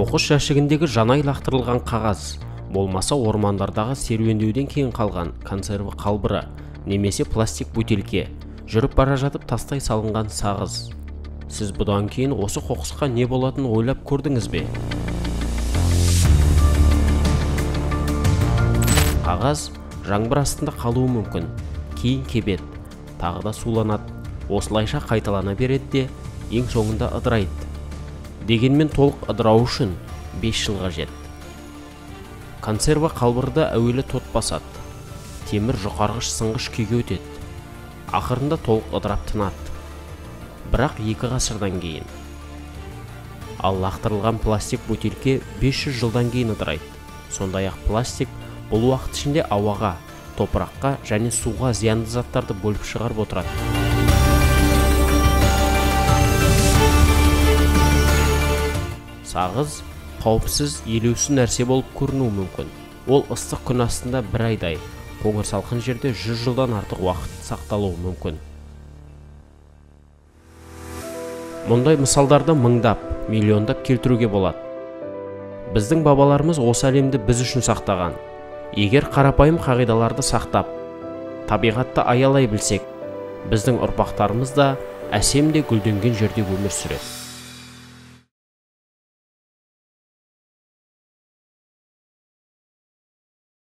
Қоқыс жәшігіндегі жанай лақтырылған қағаз, болмаса ормандардағы серуендеуден кейін қалған консерві қалбыры, немесе пластик бөтелке, жүріп бара жатып тастай салынған сағыз. Сіз бұдан кейін осы қоқысқа не болатынын ойлап көрдіңіз бе? Қағаз жаңбыр астында қалуы мүмкін, кейін кебеді, тағы да суланады, осылайша қайталана береді де, ең соңында ыдырайды. Дегенмен толық ыдырау үшін 5 жыл қажет. Консерва қалбырды әуелі тот басады, темір жұқарғыш сынғыш күйге өтеді, ақырында толық ыдырап тынады. Бірақ 2 ғасырдан кейін. Ал лақтырылған пластик бөтелке 500 жылдан кейін ыдырайды. Сондай-ақ пластик бұл уақыт ішінде ауаға, топыраққа және суға зиянды заттарды бөліп шығарып отырады. Сағыз қауіпсіз, елеусіз нәрсе болып көрінуі мүмкін. Ол ыстық күн астында бір айдай, қоңыр салқын жерде 100 жылдан артық уақыт сақталуы мүмкін. Мұндай мысалдарды мыңдап, миллиондап келтіруге болады. Біздің бабаларымыз осы әлемді біз үшін сақтаған. Егер қарапайым қағидаларды сақтап, табиғатты аялай білсек, біздің ұрпақтарымыз да әсем де гүлденген жерде өмір сүреді.